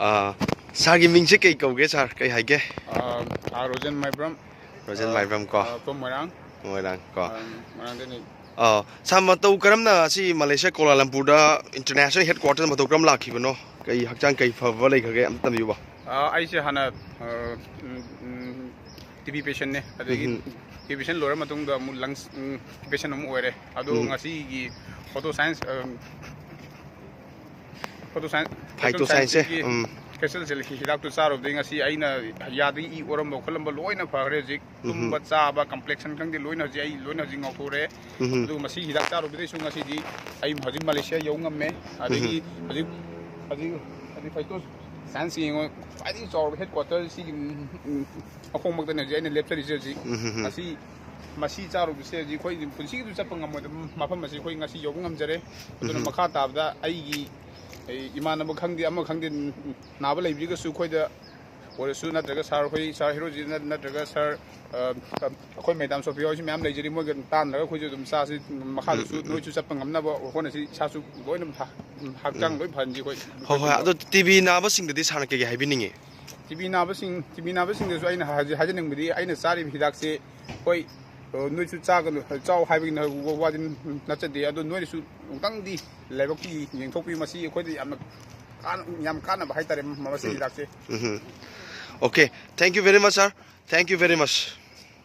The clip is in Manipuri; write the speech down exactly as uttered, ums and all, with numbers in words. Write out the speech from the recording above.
ꯑꯥ, ꯁꯥꯔꯒꯤ ꯃꯤꯡꯁꯦ ꯀꯩ ꯀꯧꯒꯦ, ꯁꯥꯔ? ꯀꯩ ꯍꯥꯏꯒꯦ? ꯑꯥ, ꯑꯥ, ꯔꯣꯖꯦꯟ ꯃꯥꯏꯕ꯭ꯔꯝ꯫ ꯔꯣꯖꯦꯟ ꯃꯥꯏꯕ꯭ꯔꯝ ꯀꯣ? ꯑꯥ, ꯐ꯭ꯔꯣꯝ ꯃꯣꯏꯔꯥꯡ꯫ ꯃꯣꯏꯔꯥꯡ ꯀꯣ? ꯑꯥ, ꯃꯣꯏꯔꯥꯡꯗꯩꯅꯤ꯫ ꯑꯥ, ꯁꯥꯔ, ꯃꯇꯧ ꯀꯔꯝꯅ ꯁꯤ ꯃꯂꯦꯁꯤꯌꯥ ꯀꯣꯂꯥꯂꯝꯄꯨꯔꯗ ꯏꯟꯇꯔꯅꯦꯁꯅꯦꯜ ꯍꯦꯗ ꯀ꯭ꯋꯥꯇꯔ ꯃꯇꯧ ꯀꯔꯝ ꯂꯥꯛꯈꯤꯕꯅꯣ? ꯀꯩ ꯍꯛꯆꯥꯡ ꯀꯩ ꯐꯕ ꯂꯩꯈ꯭ꯔꯒꯦ? ꯑꯝꯇ ꯇꯝꯕꯤꯌꯨꯕ꯫ ꯑꯥ, ꯑꯩꯁꯦ ꯍꯥꯟꯅ, ꯑꯥ, ꯎꯝ, ꯎꯝ, ꯇꯤ ꯕꯤ ꯄꯦꯁꯦꯟꯅꯦ꯫ ꯑꯗꯒꯤ ꯎꯝ꯫ ꯇꯤ ꯕꯤ ꯄꯦꯁꯦꯟ ꯂꯣꯏꯔ ꯃꯇꯨꯡꯗ ꯑꯃꯨꯛ ꯂꯪꯁ, ꯎꯝ, ꯄꯦꯁꯦꯟ ꯑꯃꯨꯛ ꯑꯣꯏꯔꯦ꯫ ꯑꯗꯣ ꯎꯝ꯫ ꯉꯁꯤꯒꯤ ꯐꯣꯇꯣ ꯁꯥꯏꯟꯁ, ꯑꯥ, ꯐꯣꯇꯣ ꯁꯥꯏꯟꯁ, ꯐꯥꯏꯇꯣ ꯁꯥꯏꯟꯁꯁꯦ, ꯎꯝ꯫ ꯐꯦꯁꯤꯌꯦꯜ ꯖꯦꯜꯒꯤ ꯍꯤꯗꯥꯛꯇꯨ ꯆꯥꯔꯨꯕꯗꯒꯤ ꯉꯁꯤ ꯑꯩꯅ ꯌꯥꯗꯒꯤ ꯏ ꯑꯣꯔꯝꯕ ꯈꯣꯠꯂꯝꯕ ꯂꯣꯏꯅ ꯐꯈ꯭ꯔꯦ ꯍꯧꯖꯤꯛ꯫ ꯎꯝ꯫ ꯇꯨꯝꯕ ꯆꯥꯕ, ꯀꯝꯄ꯭ꯂꯦꯛꯁꯟ ꯈꯪꯗꯦ, ꯂꯣꯏꯅ ꯍꯧꯖꯤꯛ ꯑꯩ ꯂꯣꯏꯅ ꯍꯧꯖꯤꯛ ꯉꯧꯊꯣꯔꯛꯑꯦ꯫ ꯎꯝ꯫ ꯑꯗꯨꯒ ꯃꯁꯤ ꯍꯤꯗꯥꯛ ꯆꯥꯔꯨꯕꯗꯒꯤꯁꯨ ꯉꯁꯤꯗꯤ ꯑꯩ ꯍꯧꯖꯤꯛ ꯃꯂꯦꯁꯤꯌꯥ ꯌꯧ ꯉꯝꯃꯦ꯫ ꯑꯗꯒꯤ ꯍꯧꯖꯤꯛ, ꯍꯧꯖꯤꯛ, ꯍꯧꯖꯤꯛ, ꯍꯧꯖꯤꯛ ꯐꯥꯏꯇꯣ ꯁꯥꯏꯟꯁ ꯌꯦꯡꯉꯣ, ꯈ꯭ꯋꯥꯏꯗꯒꯤ ꯆꯥꯎꯔꯕ ꯍꯦꯗ ꯀ꯭ꯋꯥꯇꯔ ꯁꯤꯒꯤ, ꯎꯝ, ꯎꯝ, ꯃꯈꯣꯡꯃꯛꯇꯅꯦ ꯍꯧꯖꯤꯛ ꯑꯩꯅ ꯂꯦꯞꯆꯔꯤꯁꯦ ꯍꯧꯖꯤꯛ꯫ ꯎꯝ, ꯎꯝ, ꯎꯝ꯫ ꯉꯁꯤ ꯃꯁꯤ ꯆꯥꯔꯨꯕꯁꯦ ꯍꯧꯖꯤꯛ ꯑꯩꯈꯣꯏ ꯄꯨꯟꯁꯤꯒꯤꯁꯨ ꯆꯠꯄ ꯉꯝꯃꯣꯏꯗꯕ ꯃꯐꯝ ꯑꯁꯤ ꯑꯩꯈꯣꯏ ꯉꯁꯤ ꯌꯧꯕ ꯉꯝꯖꯔꯦ꯫ ꯑꯗꯨꯅ ꯎꯝ꯫ ꯃꯈꯥ ꯇꯥꯕꯗ ꯑꯩꯒꯤ, ꯑꯩ ꯏꯃꯥꯟꯅꯕ ꯈꯪꯗꯦ, ꯑꯃ ꯈꯪꯗꯦ, ꯅꯥꯕ ꯂꯩꯕꯤꯔꯒꯁꯨ ꯑꯩꯈꯣꯏꯗ ꯑꯣꯏꯔꯁꯨ, ꯅꯠꯇ꯭ꯔꯒ ꯁꯥꯔ ꯍꯣꯏ, ꯁꯥꯔ ꯍꯦꯔꯣꯖꯤꯠ ꯅꯠ-, ꯅꯠꯇ꯭ꯔꯒ ꯁꯥꯔ, ꯑ, ꯑꯩꯈꯣꯏ ꯃꯦꯗꯥꯝ ꯁꯣꯐꯤꯌꯥ ꯍꯣꯏꯁꯨ ꯃꯌꯥꯝ ꯂꯩꯖꯔꯤ, ꯃꯣꯏꯒ ꯑꯗꯨꯝ ꯇꯥꯟꯅꯔꯒ ꯑꯩꯈꯣꯏꯁꯨ ꯑꯗꯨꯝ ꯆꯥꯁꯤ꯫ ꯃꯈꯥꯗꯁꯨ ꯎꯝ, ꯎꯝ, ꯎꯝ꯫ ꯅꯣꯏꯁꯨ ꯆꯠꯄ ꯉꯝꯅꯕ ꯍꯣꯠꯅꯁꯤ꯫ ꯏꯁꯥꯁꯨ ꯂꯣꯏꯅ ꯍ-, ꯍꯛꯆꯥꯡ ꯎꯝ꯫ ꯂꯣꯏ ꯐꯍꯟꯁꯤ ꯑꯩꯈꯣꯏ꯫ ꯍꯣꯏ, ꯍꯣꯏ꯫ ꯑꯗꯣ ꯇꯤ ꯕꯤ ꯅꯥꯕꯁꯤꯡꯗꯗꯤ ꯁꯥꯔꯅ ꯀꯩ ꯀꯩ ꯍꯥꯏꯕꯤꯅꯤꯡꯉꯤ? ꯇꯤ ꯕꯤ ꯅꯥꯕꯁꯤꯡ, ꯇꯤ ꯕꯤ ꯅꯥꯕꯁꯤꯡꯗꯁꯨ ꯑꯩꯅ ꯍꯥꯏꯖ-, ꯍꯥꯏꯖꯅꯤꯡꯕꯗꯤ ꯑꯩꯅ ꯆꯥꯔꯤꯕ ꯍꯤꯗꯥꯛꯁꯦ, ꯍꯣꯏ, ꯑ, ꯅꯣꯏꯁꯨ ꯆꯥꯒꯅꯨ, ꯆꯥꯎ ꯍꯥꯏꯕꯒꯤ ꯅ-, ꯋꯥꯗꯤ ꯅꯠꯆꯗꯦ, ꯑꯗꯣ ꯅꯣꯏꯅꯁꯨ ꯑꯃꯨꯛꯇꯪꯗꯤ ꯂꯥꯏꯕꯛꯀꯤ ꯌꯦꯡꯊꯣꯛꯄꯤꯌꯨ꯫ ꯃꯁꯤ ꯑꯩꯈꯣꯏꯗ ꯌꯥꯝꯅ ꯀꯥꯟ-, ꯌꯥꯝ ꯀꯥꯟꯅꯕ ꯍꯥꯏꯇꯥꯔꯦ ꯃꯁꯤ ꯎꯝ꯫ ꯍꯤꯗꯥꯛꯁꯦ꯫ ꯎꯝ꯫ Okay, thank you very much, sir. Thank you very much.